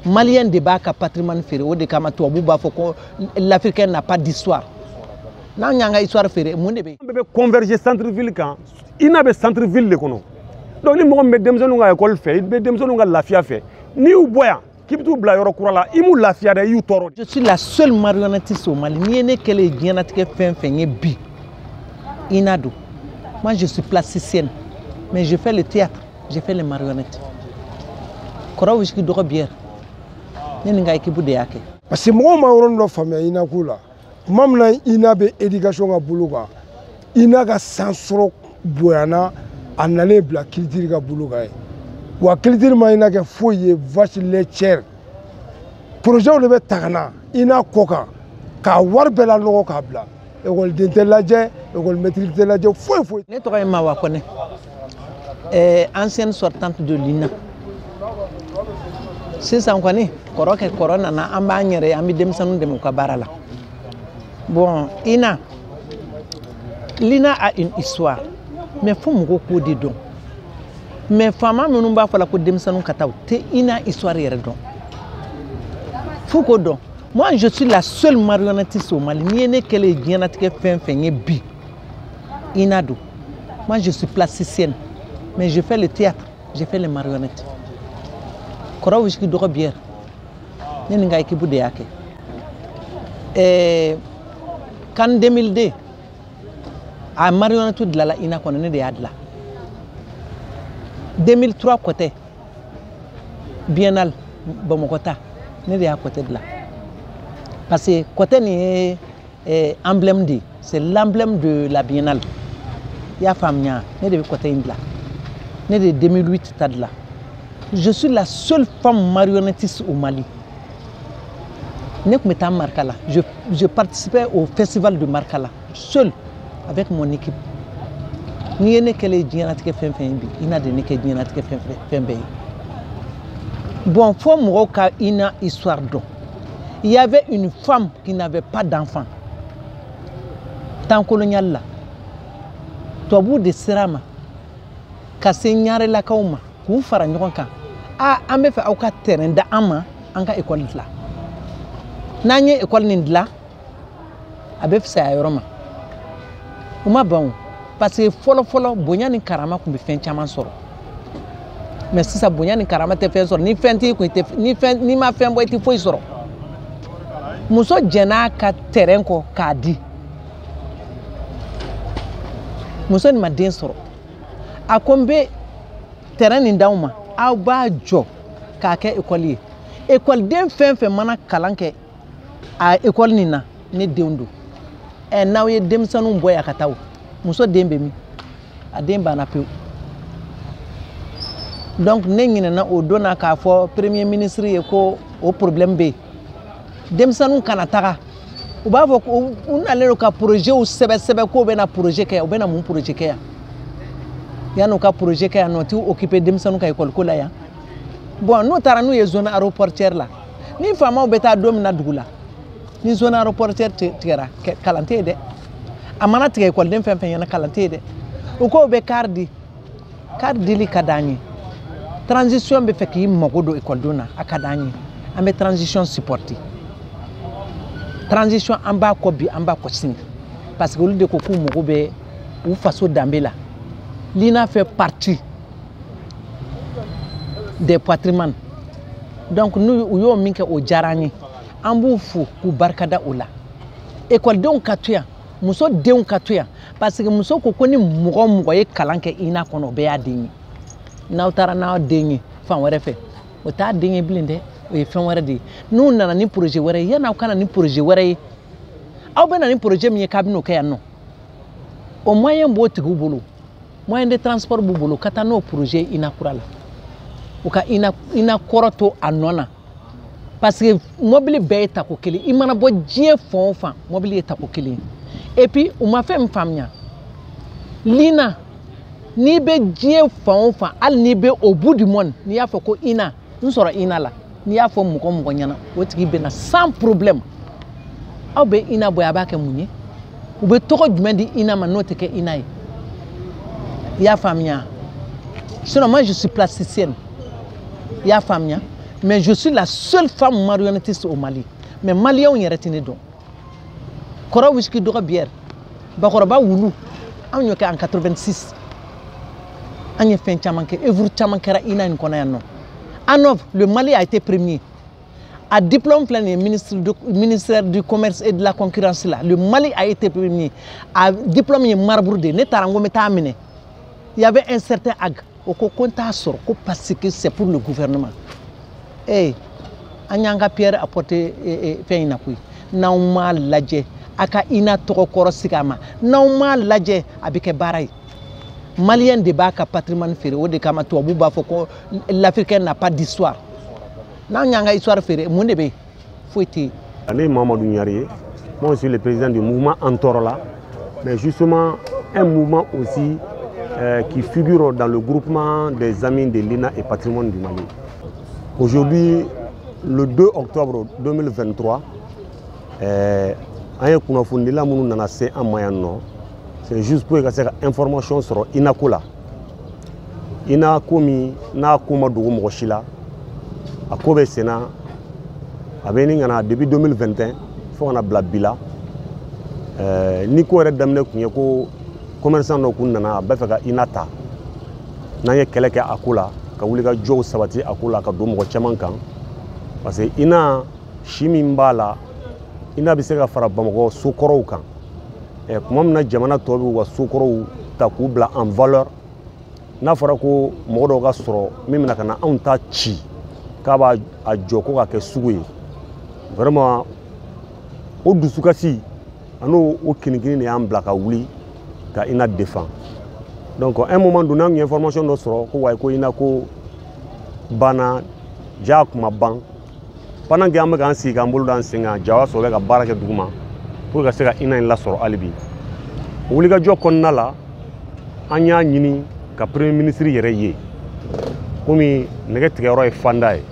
Malien de b'a ka patrimoine feere, o de kama tubabu b'a fɔ ko l'Africain n'a pas d'histoire. N'an y'an ka histoire feere, mun de bɛ yen? An bɛɛ bɛ converger centre ville kan. INA bɛ centre ville de kɔnɔ. Donc ni mɔgɔ min bɛ denmisɛnninw ka école fɛ, i bɛ denmisɛnninw ka lafiya fɛ, n'i y'u bɔ yan k'i bɛ t'u bila yɔrɔ kura la, i m'u lafiya dɛ, i y'u tɔɔrɔ. Je suis la seule marionnettiste au Mali. N'i ye ne kɛlen ye diɲɛlatigɛ fɛn fɛn ye bi, INA don. Moi, je suis plasticienne, mais je fais le théâtre, je fais les marionnettes. Kɔrɔ whisky dɔgɔ bière, ne ni n ka équipe de y'a kɛ. Parce que mɔgɔw ma yɔrɔnin dɔ faamuya INA ko la. Tuma min na INA bɛ éducation ka bolo kan, INA ka san sɔrɔ bonyana, a nalen bila culture ka bolo kan ye. Wa culture ma INA kɛ foyi ye, vache laitière. Projet de bɛ ta ka na INA kɔ kan k'a wari bɛɛ lanɔgɔ k'a bila. Ekɔliden tɛ lajɛ, ekɔlimɛtiri tɛ lajɛ, foyi foyi. Ne tɔgɔ ye Mawa Kɔnɛ, ancienne sortante de l'INA. Sisan kɔni kɔrɔ kɛ kɔrɔ nana, an b'an yɛrɛ ye, an bɛ denmisɛnninw dɛmɛ u ka baara la. Bon, INA, l'INA a une histoire, mais fo mɔgɔw k'o de dɔn. Mais faama minnu b'a fɔ la ko denmisɛnninw ka taa, u tɛ INA histoire yɛrɛ dɔn. F'u k'o dɔn. Moi, je suis la seule marionnettiste au Mali. N'i ye ne kɛlen ye diɲɛlatigɛ fɛn fɛn ye bi, INA don. Moi, je suis plasticienne, mais je fais le théâtre, je fais les marionnettes. Kɔrɔ whisky dɔgɔ bière, ne ni n ka équipe de y'a kɛ. CAN 2002, a marionnette dilanla INA kɔnɔ, ne de y'a dilan. 2003 kɔtɛ biennale Bamakɔ ta, ne de y'a kɔtɛ dilan. Parce que kɔtɛ nin ye emblème de ye, c'est l'emblème de la biennale. I y'a faamuya, ne de bɛ kɔtɛ in dilan. Ne de ye 2008 ta dilan. Je suis la seule femme marionnettiste au Mali. Ne tun bɛ taa Markala. Je participais au festival de Markala, seule, avec mon équipe. N'i ye ne kɛlen ye diɲɛlatigɛ fɛn fɛn ye bi, INA de ne kɛ diɲɛlatigɛ fɛn fɛn bɛɛ ye. Bon, fo mɔgɔw ka INA histoire dɔn. Il y avait une femme qui n'avait pas d'enfant. Temps colonial la, tubabuw de sera a ma ka se ɲarelakaw ma k'u fara ɲɔgɔn kan. A, an bɛ fɛ aw ka terrain da an ma, an ka école dilan. N'an ye école nin dilan, a bɛ fisaya yɔrɔ ma. U ma ban o, parce que fɔlɔ fɔlɔ bonya ni karama tun bɛ fɛn caman sɔrɔ. Mais sisan bonya ni karama tɛ fɛn sɔrɔ. Ni fɛn t'i kun, i tɛ, ni fɛn, n'i ma fɛn bɔ, i tɛ foyi sɔrɔ. Muso jɛn'a ka terrain kɔ k'a di. Muso nin ma den sɔrɔ. A ko n bɛ terrain nin d'aw ma, aw b'a jɔ k'a kɛ école ye. Écoleden fɛn fɛn mana kalan kɛ a école nin na, ne denw don. N'aw ye denmisɛnninw bɔ yan ka taa o, muso den bɛ min? A den banna pewu. Donc ne ɲinɛna o don na k'a fɔ premier ministre ye ko o problème bɛ yen. Denmisɛnninw kana taga. U b'a fɔ ko u nalen don ka projet sɛbɛ sɛbɛ k'u bɛna projet kɛ yan, u bɛna mun projet kɛ yan? Yan'u ka projet kɛ yan nɔ, u t'u occuper denmisɛnninw ka école ko la yan. Bon, n'u taara n'u ye zone aéroportuaire la, ni faamaw bɛ taa don min na dugu la, ni zone aéroportuaire tigɛra, kalan tɛ yen dɛ. A mana tigɛ ekɔliden fɛn fɛn ɲɛna, kalan tɛ yen dɛ. U k'o bɛ kari di, kari dili ka d'an ye. Transition bɛ fɛ k'i mago don ekɔlidenw na, a ka d'an ye. An bɛ transition supporter. Transition an b'a kɔ bi, an b'a kɔ sini. Parce que olu de ko k'u mago bɛ u faso danbe la. L'INA fait partie des patrimoines. Donc n'u u y'o min kɛ, o diyara an ye. An b'u fo k'u barikada o la. Ekɔlidenw ka to yan, muso denw ka to yan. Parce que muso ko ko ni mɔgɔ o mɔgɔ ye kalan kɛ INA kɔnɔ, o bɛɛ y'a den ye. N'aw taara n'aw den ye fan wɛrɛ fɛ, o t'a den ye bilen dɛ, o ye fɛn wɛrɛ de ye. N'u nana ni projet wɛrɛ ye, yan'aw ka na ni projet wɛrɛ ye, aw bɛ na ni projet min ye k'a bɛn'o kɛ yan nɔ, o moyen b'o tigiw bolo, moyen de transport b'u bolo ka taa n'o projet INA kura la. U ka INA kɔrɔ to a nɔ na. Parce que mobili bɛɛ ye tako kelen, i mana bɔ diɲɛ fan o fan, mobili ye tako kelen ye. Et puis u ma fɛn min faamuya, l'INA, n'i bɛ diɲɛ fan o fan, hali n'i bɛ au bout du monde, n'i y'a fɔ ko INA, n sɔrɔ INA la, n'i y'a fɔ mɔgɔ o mɔgɔ ɲɛna, o tigi bɛ na sans problème. Aw bɛ INA bɔ yan, a b'a kɛ mun ye? U bɛ tɔgɔ jumɛn di INA ma n'o tɛ kɛ INA ye? I y'a faamuya? Sinon moi je suis plasticienne. I y'a faamuya? Mais je suis la seule femme marionnettiste au Mali. Mais Maliens yɛrɛ tɛ ne dɔn. Kɔrɔ whisky dɔgɔ bière. Bakɔrɔba wulu. Anw y'o kɛ en 86. An ye fɛn caman kɛ, œuvre caman kɛra INA in kɔnɔ yan nɔ. ANOV, le Mali a été premier. A diplôme filɛ nin ye ministère du commerce et de la concurrence la. Le Mali a été premier. A diplôme ye marbre de ye. Ne taara n ko n bɛ taa minɛ. Il y avait un certain ag. O ko ko n t'a sɔrɔ ko parce que c'est pour le gouvernement. Eh, an y'an ka pierre apporter fɛn in na koyi. N'anw m'a lajɛ a ka INA tɔgɔ kɔrɔ sigi a ma, n'anw m'a lajɛ a bɛ kɛ baara ye. Malien de b'a ka patrimoine feere, o de kama tubabu b'a fɔ ko l'Africain n'a pas d'histoire. N'an y'an ka histoire feere, mun de bɛ yen? Foyi tɛ yen. Ne ye Mamadou Niare ye. Moi, je suis le président du mouvement Antorola, mais justement un mouvement aussi qui figure dans le groupement des amis de l'INA et patrimoine du Mali. Aujourd'hui, le 2 octobre 2023, an ye kunnafonidila minnu nana se an ma yan nɔ, c'est juste pour ka se ka information sɔrɔ INA ko la. INA ko min n'a ko ma dogo mɔgɔ si la, a ko bɛ sen na, a bɛ ɲini ka na depuis 2021 fo ka na bila bi la. Ni ko yɛrɛ daminɛ tun ye ko commerçant dɔ kun nana a bɛ fɛ ka INA ta, n'an ye kɛlɛ kɛ a ko la, ka wuli ka jɔw sabati a ko la, ka don mɔgɔ caman kan, parce que INA si min b'a la, INA bɛ se ka fara Bamakɔ sokɔrɔw kan. Tuma min na jamana tɔw bɛ u ka sokɔrɔw ta k'u bila en valeur, n'a fɔra ko mɔgɔ dɔw ka sɔrɔ min bɛna ka na anw ta ci k'a b'a a jɔ ko ka kɛ sugu ye, vraiment o dusukasi an'o o kinikini de y'an bila ka wuli ka INA défend. Donc un moment donné, an tun ye information dɔ sɔrɔ ko wayi, ko INA ko banna ja kuma ban. Pendant que an bɛ k'an sigi k'an bolo d'an sen kan, ja o y'a sɔrɔ u bɛ ka baara kɛ duguma pour ka se ka INA in lasɔrɔ hali bi. O wulikajɔ kɔnɔna la, an y'a ɲini ka premier ministre yɛrɛ ye, komi nɛgɛ tigɛyɔrɔ ye fanda ye.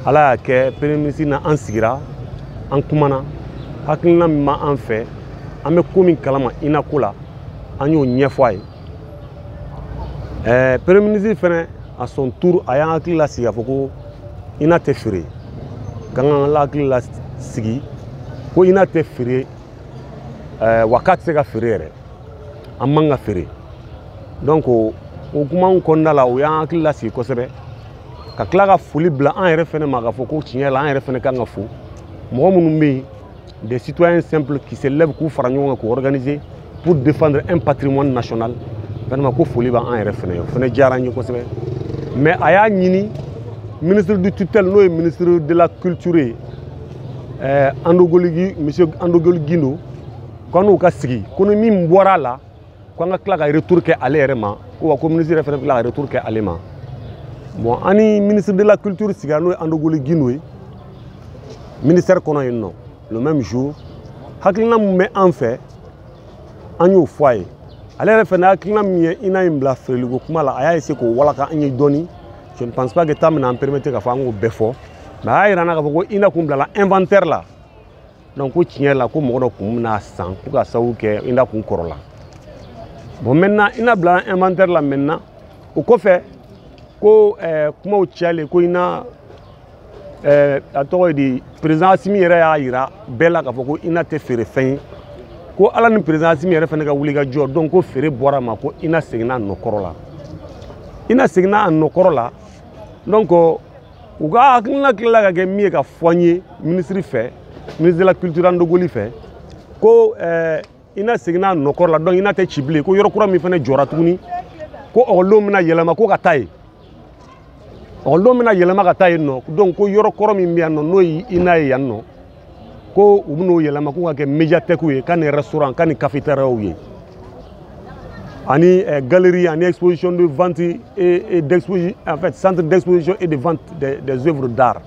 Ala y'a kɛ premier ministre na an sigira, an kumana hakilina min b'an fɛ, an bɛ ko min kalama INA ko la, an y'o ɲɛfɔ a ye. Premier ministre fɛnɛ à son tour a y'an hakili lasigi k'a fɔ ko INA tɛ feere, k'an k'an hakili lasigi ko INA tɛ feere, wa k'a tɛ se ka feere yɛrɛ, an man ka feere. Donc o kuma kɔnɔna la, o y'an hakili lasigi kosɛbɛ, ka tila ka foli bila an yɛrɛ fɛnɛ ma k'a fɔ ko tiɲɛ yɛrɛ la an yɛrɛ fɛnɛ kan ka fo mɔgɔ minnu bɛ yen, des citoyens simples qui se lèvent k'u fara ɲɔgɔn kan k'u organiser pour défendre un patrimoine national. Vraiment ko foli b'an yɛrɛ fɛnɛ ye, o fɛnɛ diyara an ye kosɛbɛ. Mais a y'a ɲini ministre du tutelle, n'o ye ministre de la culture ye, Andogoligi, monsieur Andogoli Guindo, ko an n'u ka sigi ko ni min bɔra a la, ko an ka tila ka retour kɛ ale yɛrɛ ma, ko wa ko ministre yɛrɛ fɛnɛ tila ka retour kɛ ale ma. Bon, an ni ministre de la culture sigira, n'o ye Andogoli Guindo ye, ministère kɔnɔ yen nɔ, le même jour. Hakilina min bɛ an fɛ, an y'o fɔ a ye. Ale yɛrɛ fɛnɛ hakilina min ye INA in bila feereliko kuma la, a y'a essayer k'o walaka an ye dɔɔni. Je ne pense pas que temps bɛna an permettre k'a fɔ an k'o bɛɛ fɔ, mais a y'a yira an na k'a fɔ ko INA kun bilala inventaire la. Donc ko tiɲɛ la ko mɔgɔ dɔ kun bɛna san ko ka sababu kɛ INA kun kɔrɔla. Bon, maintenant INA bilala inventaire la. Maintenant o kɔfɛ ko kumaw cayalen ko INA, a tɔgɔ ye di, président Assimi yɛrɛ y'a yira bɛɛ la k'a fɔ ko INA tɛ feere fɛn ye, ko Ala ni président Assimi yɛrɛ fɛnɛ ka wuli ka jɔ. Donc ko feere bɔra ma, ko INA seginna a nɔ kɔrɔ la, INA seginna a nɔ kɔrɔ la. Donc u ka hakilina tilala ka kɛ min ye ka fɔ an ye ministre fɛ, ministre de la culture Andogoli fɛ, ko INA seginna a nɔ kɔrɔ la, donc INA tɛ ci bilen, ko yɔrɔ kura min fɛnɛ jɔra tuguni, ko ɔkɔlidenw bɛna yɛlɛma ko ka taa yen, ɔkɔlidenw bɛna yɛlɛma ka taa yen nɔ. Donc ko yɔrɔ kɔrɔ min bɛ yan nɔ, n'o ye INA ye yan nɔ, ko u bɛn'o yɛlɛma ko ka kɛ médiathèque ye, ka ni restaurant, ka ni cafétéria ye, ani galerie, ani exposition de vente et d'exposition, en fait centre d'exposition et de vente des œuvres d'art.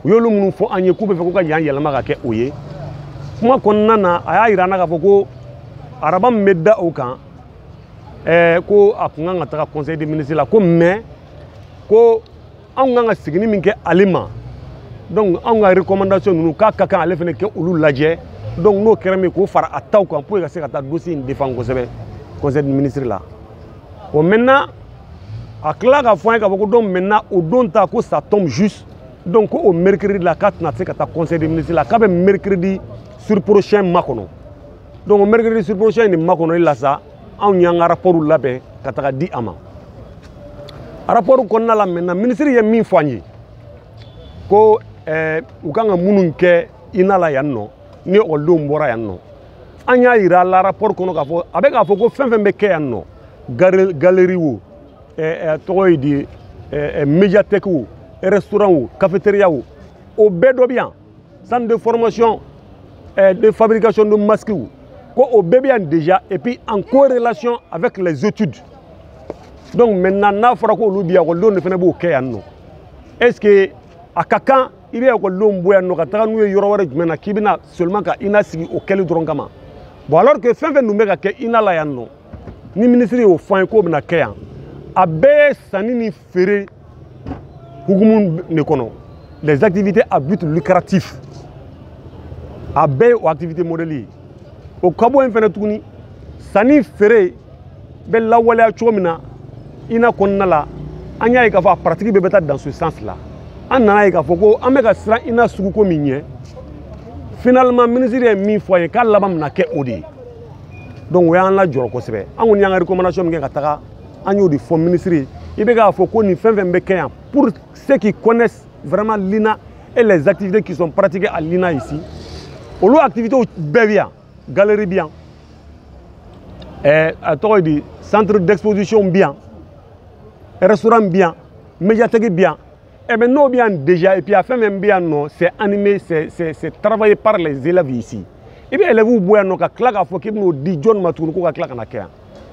U y'olu minnu fɔ an ye k'u bɛ fɛ ko ka yan yɛlɛma ka kɛ o ye. Kuma kɔnɔna na, a y'a yira an na k'a fɔ ko araba min bɛ da o kan, ko a kun kan ka taga conseil des ministres la, ko mais ko anw kan ka seginni min kɛ ale ma, donc anw ka recommandation ninnu k'a ka kan ale fana kɛ olu lajɛ. Donc n'o kɛra min k'o fara a taw kan pour que ka se ka taa dossier in défend kosɛbɛ conseil des ministres la. Bon, maintenant A tila k'a fɔ an ye k'a fɔ ko donc maintenant o don ta ko ça tombe juste, donc ko o mercredi la k'a tɛna se ka taa conseil des ministres la, k'a bɛ mercredi sur prochain makɔnɔ. Donc o mercredi sur prochain nin makɔnɔli la sa, anw y'an ka rapport labɛn ka taga di a ma. Rapport kɔnɔna la maintenant, ministre ye min fɔ an ye ko u kan ka minnu kɛ INA la yan nɔ, ni ekɔlidenw bɔra yan nɔ, an y'a yira la rapport kɔnɔ k'a fɔ a bɛ k'a fɔ ko fɛn fɛn bɛ kɛ yan nɔ, galerie wo, tɔgɔ ye di, médiathèque wo, restaurant wo, cafétéria wo, o bɛɛ dɔ bɛ yan, centre de formation de fabrication de masques wo, ko o bɛɛ bɛ yan déjà, et puis en corrélation avec les études. Donc maintenant n'a fɔra ko olu bɛ yan, ekɔlidenw de fana b'o kɛ yan nɔ. Est ce que a ka kan i bɛ ekɔlidenw bɔ yan nɔ ka taga n'u ye yɔrɔ wɛrɛ jumɛn na k'i bɛna seulement ka INA sigi o kɛli dɔrɔn kama? Bon, alors que fɛn fɛn dun bɛ ka kɛ INA la yan nɔ, ni ministre y'o fɔ an ye k'o bɛna kɛ yan, a bɛɛ ye sanni ni feere hukumu de kɔnɔ, les activités à but lucratif, a bɛɛ ye o activité modèle ye. O ka bɔ yen fɛnɛ tuguni, sanni feere bɛ lawaleya cogo min na INA kɔnɔna la, an y'a ye k'a fɔ a pratique bɛɛ bɛ taa dans ce sens là. An nana ye k'a fɔ ko an bɛ ka siran INA suguko min ɲɛ, finalement ministre ye min fɔ an ye k'a laban bɛna kɛ o de ye. Donc o y'an lajɔrɔ kosɛbɛ. An kɔni y'an ka recommandation min kɛ ka taga, an y'o de fɔ ministre ye. I bɛ k'a fɔ ko nin fɛn fɛn bɛ kɛ yan, pour ceux qui connaissent vraiment l'INA et les activités qui sont pratiquées à l'INA ici, olu activités bɛɛ bɛ yan, galerie bɛ yan, a tɔgɔ ye di, centre d'exposition bɛ yan, restaurant bɛ yan, médiathèque bɛ yan. Eh bien n'o bɛ yan déjà, et puis a fɛn fɛn bɛ yan nɔ, c'est animé, c'est travaillé par les élèves ici. I bɛ élèves bɔ yan nɔ ka tila k'a fɔ k'i bɛn'o di jɔn ma tuguni ko ka tila ka na kɛ yan?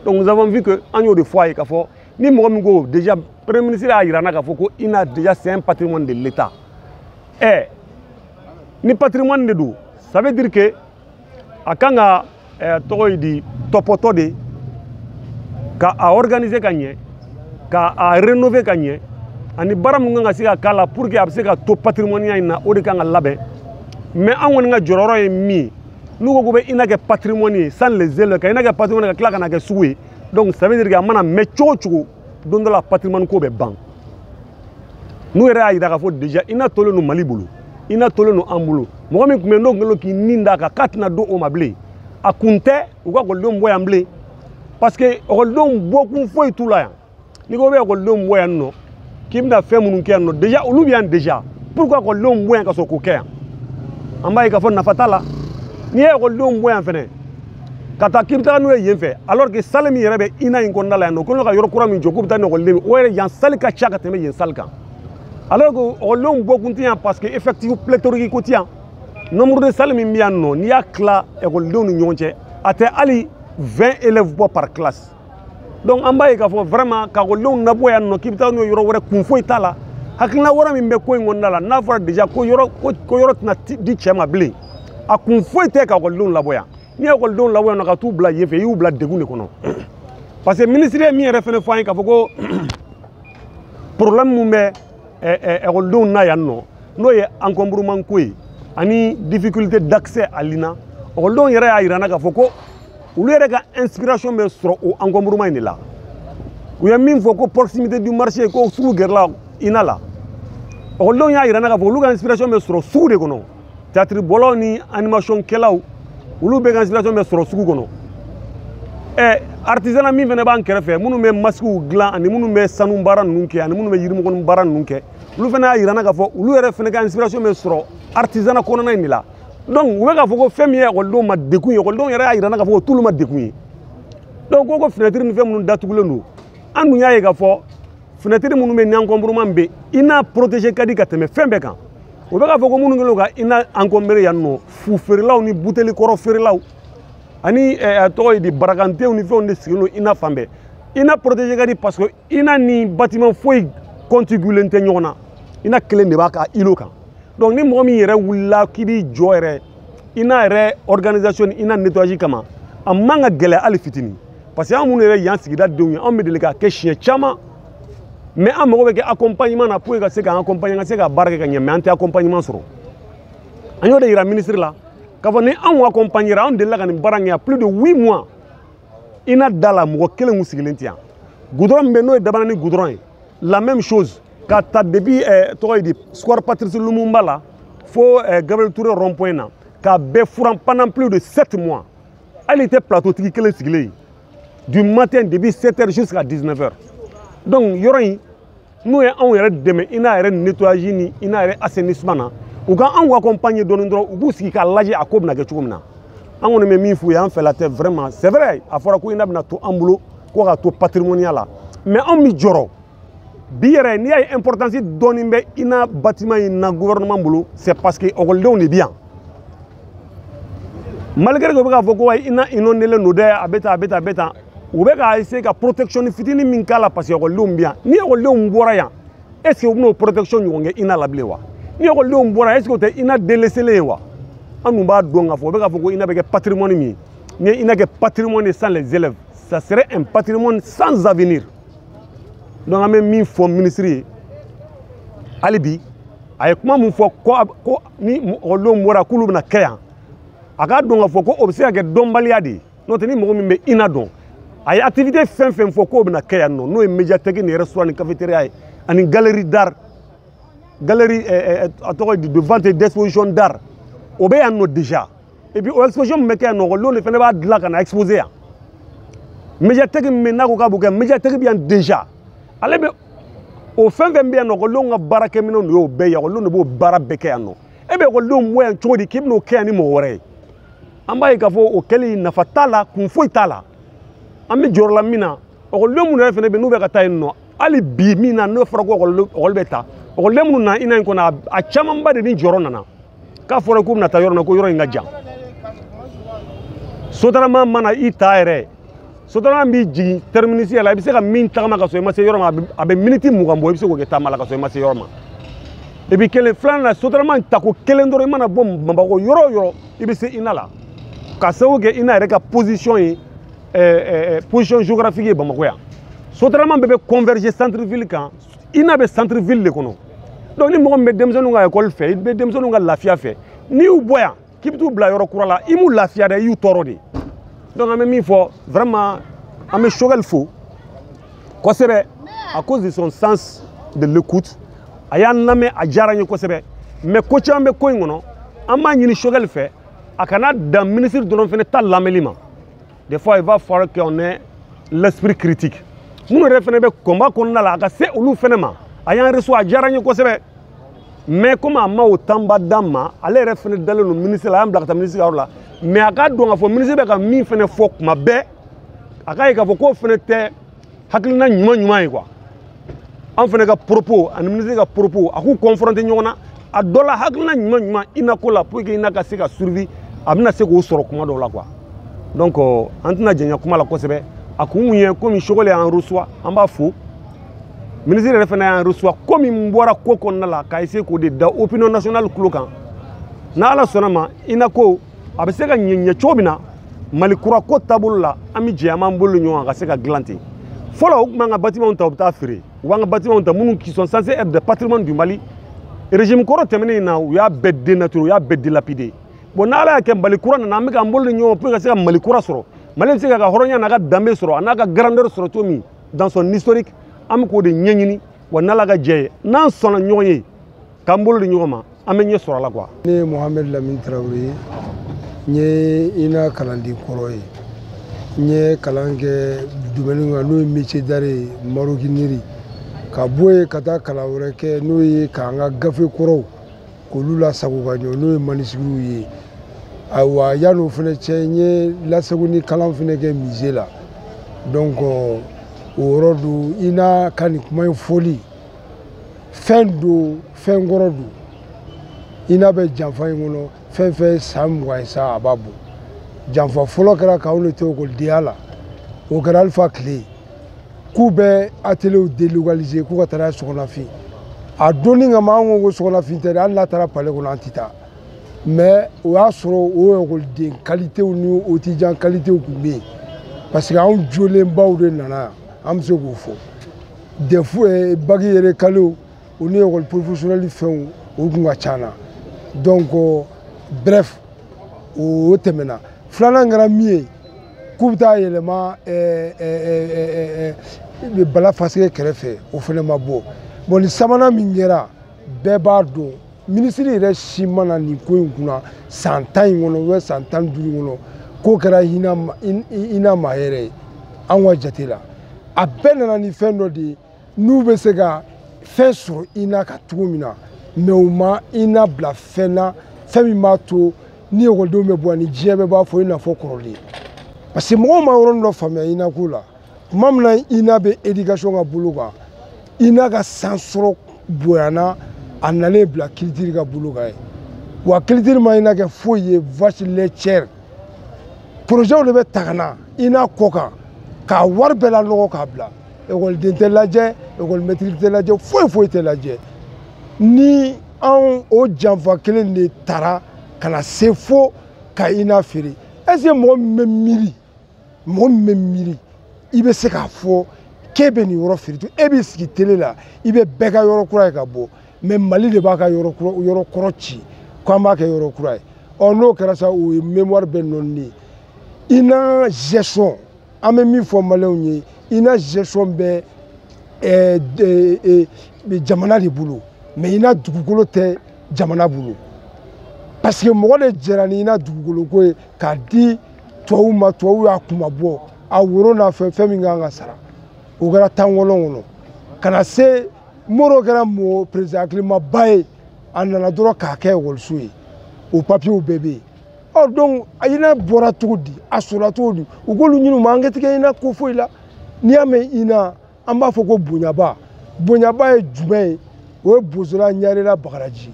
Donc nous avons vu que an y'o de fɔ a ye k'a fɔ ni mɔgɔ min ko déjà premier ministre y'a yira n na k'a fɔ ko INA déjà c'est un patrimoine de l'État. Ni patrimoine de don, ça veut dire que a kan ka tɔgɔ ye di, tɔpɔtɔ de ka a organiser ka ɲɛ, ka a rénover ka ɲɛ, ani baara min kan ka se ka k'a la pour que a bɛ se ka to patrimoine in na, o de kan ka labɛn. Mais an kɔni ka jɔyɔrɔ ye min ye, n'u ko k'u bɛ INA kɛ patrimoine ye sans les élèves, ka INA kɛ patrimoine ka tila ka na kɛ sugu ye, donc ça veut dire que a mana mɛn cogo o cogo, don dɔ la patrimoine ko bɛ ban. N'u yɛrɛ y'a yira k'a fɔ déjà INA tolen don Mali bolo, INA tolen don an bolo, mɔgɔ min tun bɛ yen n'o kɛlen don k'i nin d'a kan k'a tɛna don o ma bilen, a kun tɛ u ka ekɔlidenw bɔ yan bilen, parce que ekɔlidenw bɔkun foyi t'u la yan. N'i ko bɛ ekɔlidenw bɔ yan nɔ k'i bɛna fɛn minnu kɛ yan nɔ, déjà olu bɛ yan déjà, pourquoi ekɔlidenw bɔ yan ka sɔrɔ k'o kɛ yan? An b'a ye k'a fɔ nafa t'a la. N'i ye ekɔlidenw bɔ yan fɛnɛ ka taa k'i bɛ taga n'u ye yen fɛ, alors que salle min yɛrɛ bɛ INA in kɔnɔna la yan nɔ, o kɛlen don ka yɔrɔ kura min jɔ k'u bɛ taa ni ekɔliden ye, o yɛrɛ yan salle ka ca ka tɛmɛ yen salle kan, alors que ekɔlidenw bɔkun tɛ yan parce que effectif pléthorique ko tɛ yan. Nombre de salle min bɛ yan nɔ, n'i y'a tila ekɔlidenw ni ɲɔgɔn cɛ, a tɛ hali 20 élèves bɔ par classe. Donc an b'a ye k'a fɔ vraiment ka ekɔlidenw nabɔ yan nɔ k'i bɛ taa n'u ye yɔrɔ wɛrɛ, kun foyi t'a la. Hakilina wɛrɛ min bɛ ko in kɔnɔna la, n'a fɔra déjà ko yɔrɔ ko yɔrɔ tɛna di cɛ ma bilen, a kun foyi tɛ ka ekɔlidenw labɔ yan. N'i ye ekɔlidenw labɔ yan nɔ ka t'u bila yen fɛ, i y'u bila degun de kɔnɔ, parce que ministre ye min yɛrɛ fɛnɛ fɔ an ye k'a fɔ ko problème mun bɛ ekɔlidenw na yan nɔ, n'o ye encombrement ko ye ani difficulté d'accès à l'INA, ekɔlidenw yɛrɛ y'a yira n na k'a fɔ ko olu yɛrɛ ka inspiration bɛ sɔrɔ o encombrement in de la. U ye min fɔ ko proximité du marché, ko sugu gɛrɛla INA la, ekɔlidenw y'a yira n na k'a fɔ olu ka inspiration bɛ sɔrɔ sugu de kɔnɔ. Théâtre bɔlaw ni animation kɛlaw, olu bɛɛ ka inspiration bɛ sɔrɔ sugu kɔnɔ. Artisanat min fana b'an kɛrɛfɛ, minnu bɛ masques dilan ani minnu bɛ sanu baara ninnu kɛ ani minnu bɛ yirimɔgɔnin baara ninnu kɛ, olu fana y'a yira n na k'a fɔ olu yɛrɛ fana ka inspiration bɛ sɔrɔ artisanat kɔnɔna in de la. Donc u bɛ k'a fɔ ko fɛn min ye ekɔlidenw ma degun ye, ekɔlidenw yɛrɛ y'a yira n na k'a fɔ o t'olu ma degun ye. Donc ko fenêtre ni fɛn minnu datugulen don, an dun y'a ye k'a fɔ fenêtre minnu bɛ ni encombrement bɛ INA protéger ka di ka tɛmɛ fɛn bɛɛ kan. O bɛ k'a fɔ ko minnu kɛlen don ka INA encombré yan nɔ, fu feerelaw ni buteli kɔrɔ feerelaw ani a tɔgɔ ye di, barakantew ni fɛnw de sigilen don INA fan bɛɛ. INA protéger ka di parce que INA ni bâtiment foyi contigulen tɛ ɲɔgɔn na, INA kelen de b'a ka îlot kan. Donc ni mɔgɔ min yɛrɛ wulila k'i b'i jɔ yɛrɛ INA yɛrɛ organisation ni INA nettoyage kama, a man ka gɛlɛya hali fitinin, parce que an minnu yɛrɛ yan sigida denw ye, anw bɛ deli k'a kɛ siɲɛ caman, mais an mago bɛ kɛ accompagnement na pour que ka se k'an accompagner ka se ka baara kɛ ka ɲɛ, mais an tɛ accompagnement sɔrɔ. An y'o de yira ministre la k'a fɔ ni anw accompagner, anw delila ka nin baara in kɛ plus de 8 mois, INA da la mɔgɔ kelen kun sigilen tɛ yan. Goudron min bɛ n'o ye Dabanani goudron ye, la même chose, ka ta depuis tɔgɔ ye di, Square Patrice Lumumba la fo Gabriel Touré rond point na, k'a bɛɛ furan pendant plus de 7 mois. Hali tɛ plateau tigi kelen sigilen ye du matin depuis 7 heures jusqu'à 19 heures. Donc yɔrɔ in n'o ye anw yɛrɛ dɛmɛ INA yɛrɛ nettoyage ni INA yɛrɛ assainissement na, u ka anw accompagner dɔɔni dɔrɔn, u k'u sigi k'a lajɛ a ko bɛna kɛ cogo min na. An kɔni bɛ min f'u ye, an fɛla tɛ vraiment. C'est vrai, a fɔra ko INA bɛna to an bolo ko k'a to patrimoine la, mais anw bɛ jɔrɔ bi yɛrɛ. N'i y'a ye importance dɔɔni bɛ INA bâtiment in na gouvernement bolo, c'est parce que ekɔlidenw de bɛ yan. Malgré que u bɛ k'a fɔ ko INA inondelen don dɛ, a bɛ tan, a bɛ tan, a bɛ tan, u bɛ k'a essayer ka protection fitinin min k'a la parce que ekɔlidenw bɛ yan. Ni ekɔlidenw bɔra yan, est ce que u bɛn'o protection ɲɔgɔn kɛ INA la bilen wa? Ni ekɔlidenw bɔra, est ce que o tɛ INA délaissé ye wa? An dun b'a dɔn k'a fɔ u bɛ k'a fɔ ko INA bɛ kɛ patrimoine min ye, ni ye INA kɛ patrimoine sans les élèves, ça serait un patrimoine sans avenir. Donc an bɛ min fɔ ministre ye hali bi, a ye kuma min fɔ ko ni ekɔlidenw bɔra k'olu bɛna kɛ yan, a k'a dɔn k'a fɔ ko o bɛ se ka kɛ dɔnbaliya de ye. N'o tɛ, ni mɔgɔ min bɛ INA dɔn, a ye activité fɛn fɛn fɔ k'o bɛna kɛ yan nɔ, n'o ye médiathèque ni restaurant ni cafétéria ye ani galerie d'art, galerie a tɔgɔ ye de vente et d'exposition d'art, o bɛ yan nɔ déjà. Et puis o exposition min bɛ kɛ yan nɔ, ekɔlidenw de fana b'a dilan ka na exposer yan. Médiathèque min bɛ n'a ko k'a b'o kɛ, médiathèque bɛ yan déjà. Ale bɛ o fɛn fɛn bɛ yan nɔ, ekɔlidenw ka baarakɛminɛnw de y'o bɛɛ ye, ekɔlidenw de b'o baara bɛɛ kɛ yan nɔ. E bɛ ekɔlidenw bɔ yan cogo di k'i bɛn'o kɛ yan ni mɔgɔ wɛrɛ ye? An b'a ye k'a fɔ o kɛli nafa t'a la, kun foyi t'a la. An bɛ jɔyɔrɔ la min na, ekɔliden minnu yɛrɛ fana bɛ n'u bɛ ka taa yen nɔ hali bi min na, n'o fɔra ko ekɔli bɛ ta, ekɔliden minnu na INA in kɔnɔ, a camanba de ni jɔyɔrɔ nana k'a fɔra k'u bɛna taa yɔrɔ min na, ko yɔrɔ in ka jan. Sotarama mana i ta yɛrɛ, sotarama b'i jigin terminus la, i bɛ se ka min tagama ka sɔrɔ i ma se yɔrɔ ma, a bɛ miniti 20 bɔ, i bɛ se k'o kɛ taama la ka sɔrɔ i ma se yɔrɔ ma. Et puis kelen filanan na, sotarama tako kelen dɔrɔn, i mana bɔ Bamakɔ yɔrɔ o yɔrɔ, i bɛ se INA la, ka sababu kɛ INA yɛrɛ ka position ye, position géographique ye Bamakɔ yan. Sotarama bɛɛ bɛ converger centre ville kan, INA bɛ centre ville de kɔnɔ. Donc ni mɔgɔ min bɛ denmisɛnninw ka école fɛ, i bɛ denmisɛnninw ka lafiya fɛ, n'i y'u bɔ yan k'i bɛ t'u bila yɔrɔ kura la, i m'u lafiya dɛ, i y'u tɔɔrɔ de. Donc an bɛ min fɔ vraiment, an bɛ Choguel fo kosɛbɛ à cause de son sens de l'écoute. A y'an lamɛn, a diyara n ye kosɛbɛ. Mais ko caman bɛ ko in kɔnɔ, an b'a ɲini Choguel fɛ a kana dan ministre dɔrɔn fana ta lamɛnli ma. Des fois, il va falloir qu'on ait l'esprit critique. Minnu yɛrɛ fana bɛ combat kɔnɔna la, a ka se olu fana ma. A y'an reçoit, a diyara n ye kosɛbɛ. Mais comme a ma o temps ba d'an ma, ale yɛrɛ fana dalen don ministre la, a y'an bila ka taa ministre ka yɔrɔ la. Mais a k'a dɔn k'a fɔ ministre bɛ ka min fana fɔ kuma bɛɛ, a k'a ye k'a fɔ k'o fana tɛ hakilina ɲuman ɲuman ye quoi. An fana ka propos ani ministre ka propos, a k'u confronter ɲɔgɔn na. A dɔ la, hakilina ɲuman ɲuman INA ko la, pour que INA ka se ka survie, a bɛna se k'o sɔrɔ kuma dɔw la quoi. Donc an tɛna janya kuma la kosɛbɛ. A kun ye komi Choguel y'an reçoit, an b'a fo. Ministre yɛrɛ fana y'an reçoit, komi n bɔra ko kɔnɔna la k'a essayer k'o de da opinion nationale tulo kan. N'Ala sɔnna ma, INA ko a bɛ se ka ɲɛ ɲɛ cogo min na Mali kura ko taabolo la, an bɛ jɛ an b'an bolo ɲɔgɔn kan ka se ka dilan ten. Fɔlɔ, u tun b'an ka bâtiment ta, u bɛ taa feere. U b'an ka bâtiment ta minnu qui sont censés être des patrimoines du Mali. Régime kɔrɔ tɛmɛnen in na, u y'a bɛɛ dénaturer, u y'a bɛɛ dilapider. Bon, n'Ala y'a kɛ Mali kura nana, an bɛ k'an bolo ni ɲɔgɔn pour ka se ka Mali kura sɔrɔ. Mali bɛ se k'a ka hɔrɔnya n'a ka danbe sɔrɔ, a n'a ka grandeur sɔrɔ cogo min dans son historique, an bɛ k'o de ɲɛɲini. Wa n'Ala ka jɛ ye, n'an sɔnna ɲɔgɔn ye k'an bolo di ɲɔgɔn ma, an bɛ ɲɛ sɔrɔ a la quoi. Ne ye Mohamed Lamine Traoré ye, n ye INA kalanden kɔrɔ ye. N ye kalan kɛ domaine kan, n'o ye métier d'art ye, maroquinerie. Ka bɔ yen ka taa kalan wɛrɛ kɛ, n'o ye k'an ka gafe kɔrɔw k'olu lasago ka ɲɛ, n'o ye manuscrits ye. Ayiwa, yan'o fana cɛ, n ye lasegoni kalan fana kɛ musée la. Donc o yɔrɔ don, INA ka nin kuma in fɔli, fɛn don, fɛn kɔrɔ don. INA bɛ janfa in kɔnɔ, fɛn fɛn ye san 20 ye sa, a b'a bɔ. Janfa fɔlɔ kɛra k'anw de to ekɔlidenya la, o kɛra Alifa tile, k'u bɛ ateliers délocaliser, k'u ka taa n'a ye Sɔgɔnafin. A donni kama, an ko Sɔgɔnafin tɛ dɛ, hali n'a taara palais kɔnɔ, an tɛ taa. Mais o y'a sɔrɔ o ekɔliden qualitéw ni étudiant qualitéw tun bɛ yen, parce que anw jolenbaw de nana yan, an bɛ se k'o fɔ. DEF, bac recalé o ni école professionnelle fɛnw, o tun ka ca na. Donc bref, o tɛmɛna. Filanan kɛra min ye, k'u bɛ taa yɛlɛma Bala Faseke kɛrɛfɛ, o fana ma bɔ. Bon, nin sabanan min kɛra, bɛɛ b'a dɔn, minisiri yɛrɛ si ma na nin ko in kunna san 10 in kɔnɔ ou san 15 kɔnɔ. K'o kɛra hinɛ ma yɛrɛ ye anw ka jate la. A bɛɛ nana ni fɛn dɔ de ye n'u bɛ se ka fɛn sɔrɔ INA ka cogo min na, mais u ma INA bila fɛn na, fɛn min b'a to ni ekɔlidenw bɛ bɔ ni diɲɛ bɛɛ b'a fɔ i n'a fɔ kɔrɔlen. Parce que mɔgɔw ma yɔrɔnin dɔ faamuya INA ko la. Tuma min na INA bɛ éducation ka bolo kan, INA ka san sɔrɔ bonyana, a nalen bila culture ka bolo kan ye. Wa culture ma INA kɛ foyi ye, vache laitière. Projet de bɛ ta ka na INA kɔ kan k'a wari bɛɛ lanɔgɔ k'a bila. Ekɔliden tɛ lajɛ, ekɔlimɛtiri tɛ lajɛ, foyi foyi tɛ lajɛ. Ni anw o janfa kelen de taara ka na se fo ka INA feere, est ce que mɔgɔ min bɛ miiri, mɔgɔ min bɛ miiri, i bɛ se k'a fɔ k'e bɛ nin yɔrɔ feere to e b'i sigi télé la, i bɛ bɛɛ ka yɔrɔ kura ye ka bɔ, mais Mali de b'a ka yɔrɔ kɔrɔ ci k'an b'a kɛ yɔrɔ kura ye. Ɔ n'o kɛra sa, o ye mémoire bɛɛ nɔɔni ye. INA gestion, an bɛ min fɔ maliyɛnw ye, INA gestion bɛ jamana de bolo, mais INA dugukolo tɛ jamana bolo. Parce que mɔgɔ de jɛra ni INA dugukolo ko ye k'a di tubabuw ma, tubabuw y'a kuma bɔ a woro n'a fɛn fɛn min kan ka sara, o kɛra tan kɔnɔ kɔnɔ ka na se Moro kɛra mɔgɔ président hakilimaba ye, a nana dɔrɔn k'a kɛ ekɔliso ye, o papiyew bɛɛ bɛ yen. Ɔ donc INA bɔra cogo di, a sɔrɔla cogo di, u k'olu ɲini, u ma enquête kɛ INA ko foyi la. N'i y'a mɛn INA, an b'a fɔ ko bonyaba. Bonyaba ye jumɛn ye? O ye Bozola, Ɲarela, Bagaraji.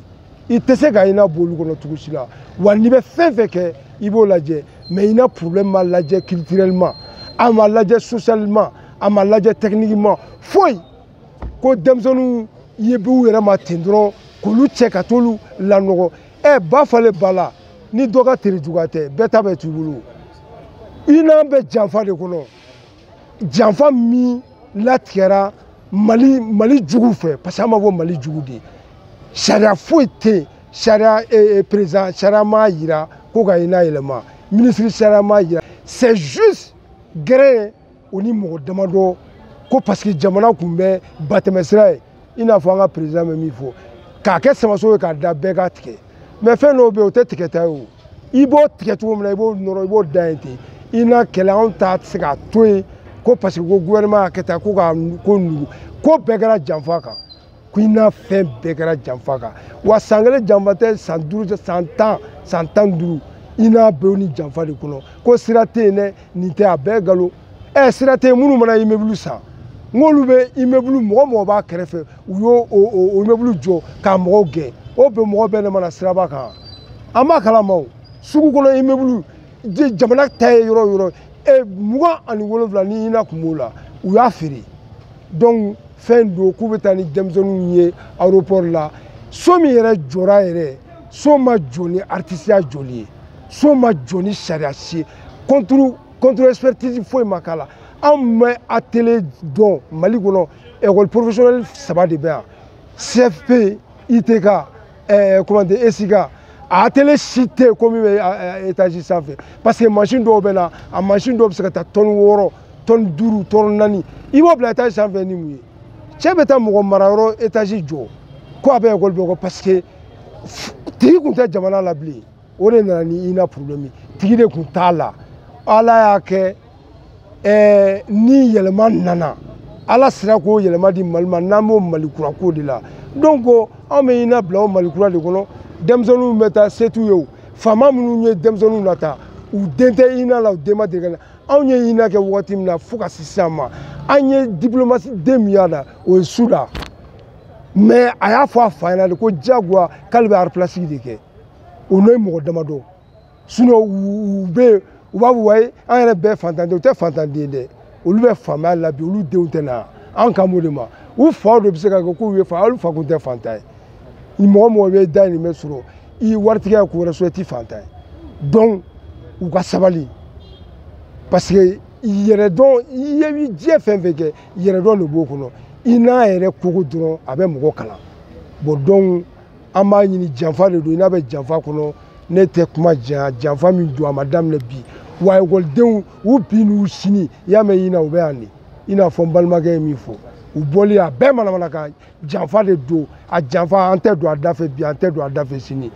I tɛ se ka INA bɔ olu kɔnɔ cogo si la. Wa n'i bɛ fɛn fɛn kɛ, i b'o lajɛ, mais INA problème ma lajɛ culturellement, a ma lajɛ socialement, a ma lajɛ techniquement, foyi. Ko denmisɛnninw ye b'u yɛrɛ ma ten dɔrɔn k'olu cɛ ka t'olu lanɔgɔ. Ɛ ba falen ba la, ni dɔ ka tere juguya tɛ, bɛɛ ta bɛ t'u bolo. INA bɛ janfa de kɔnɔ, janfa min latigɛra Mali jugu fɛ, parce que an b'a fɔ Mali jugu de ye. Sariya foyi tɛ yen, sariya président sariya m'a yira ko ka INA yɛlɛma, ministre sariya m'a yira. C'est juste gɛrɛ o ni mɔgɔ damadɔ ko parce que jamana kun bɛ batɛmɛsira ye, i n'a fɔ an ka président bɛ min fɔ, k'a kɛ samaso ye k'a da bɛɛ ka tigɛ. Mais fɛn dɔw bɛ yen, o tɛ tigɛta ye o, i b'o tigɛ cogo min na, i b'o nɔrɔ, i b'o da yen ten. INA kɛlɛ anw ta tɛ se k'a to yen ko parce que ko gouvernement y'a kɛ tan, ko ka ko nugu, ko bɛɛ kɛra janfa kan, ko INA fɛn bɛɛ kɛra janfa kan. Wa san 1 janfa tɛ, san 5, san 10, san 15, INA bɛ ni janfa de kɔnɔ. Ko sira tɛ yen dɛ, nin tɛ, a bɛɛ nkalon. Ɛ sira tɛ yen, minnu mana immeuble san, n k'olu bɛ immeuble, mɔgɔ mɔgɔ b'a kɛrɛfɛ, u y'o o immeuble jɔ k'a mɔgɔw gɛn, o bɛn mɔgɔ bɛɛ de mana siraba kan. An b'a kalama o, sugu kɔnɔ immeuble, jamana ta ye yɔrɔ o yɔrɔ, 27 ni INA kun b'o la, u y'a feere. Donc fɛn don k'u bɛ taa ni denmisɛnninw ye aéroport la. So min yɛrɛ jɔra yɛrɛ, so ma jɔ ni artisiya jɔli ye, so ma jɔ ni sariya si ye, contre expertise foyi ma k'a la. Anw bɛ atelier dɔn Mali kɔnɔ, école professionnelle 3 de bɛ yan, CFP, ITK, comment dire, ESICA. A atelier si tɛ yen ko min bɛ étage sanfɛ, parce que machine dɔw bɛ na, a machine dɔw bɛ se ka taa tɔni 6, tɔni 5, tɔni 4, i b'o bila étage sanfɛ ni mun ye? Cɛ bɛ taa mɔgɔ mara yɔrɔ étage jɔ ko a bɛ école bɛɛ kɔ, parce que tigi kun tɛ jamana la bilen. O de nana ni INA problème ye, tigi de kun t'a la. Ala y'a kɛ ni yɛlɛma nana, Ala sera k'o yɛlɛma di Mali ma, n'an b'o Mali kura ko de la. Donc anw bɛ INA bila o Mali kura de kɔnɔ. Denmisɛnninw bɛ taa se t'u ye o, faama minnu ye denmisɛnninw nata, u den tɛ INA la, u den ma deli ka na. Anw ye INA kɛ wagati min na fo ka se sisan ma, an ye diplomatie den min y'a la, o ye su la. Mais a y'a fɔ a fa ɲɛna de ko diyagoya k'ale bɛ art plastique de kɛ, o n'o ye mɔgɔ damadɔ. Sinon u bɛ yen, u b'a fɔ wayi an yɛrɛ bɛɛ fantanden, u tɛ fantanden dɛ, olu bɛ faamaya la bi, olu denw tɛ na, an kan b'o de ma. U faw de bɛ se ka kɛ k'u ye fa, olu fa kun tɛ fantan ye. Ni mɔgɔ mɔgɔ bɛ dahirimɛ sɔrɔ, i waritigiya ko wɛrɛ sɔrɔ, i tɛ fantan ye. Donc u ka sabali, parce que yɛrɛdɔn, i ye diɲɛ fɛn fɛn kɛ, yɛrɛdɔn de b'o kɔnɔ. I n'a yɛrɛ koko dɔrɔn a bɛ mɔgɔ kalan. Bon donc an b'a ɲini, janfa de don, i n'a bɛ janfa kɔnɔ. Ne tɛ kuma janya, janfa min don a ma daminɛ bi. Wa ekɔlidenw u bi n'u sini, i y'a mɛn INA u bɛ yan de, I n'a fɔ n balimakɛ ye min fɔ, u bɔli a bɛɛ manamana kan, janfa de don. A janfa, an tɛ don a da fɛ bi, an tɛ don a da fɛ sini.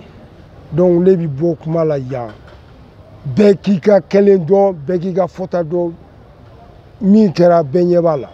Donc ne bi bɔ kuma la yan, bɛɛ k'i ka kɛlen dɔn, bɛɛ k'i ka fɔta dɔn. Min kɛra, bɛɛ ɲɛ b'a la.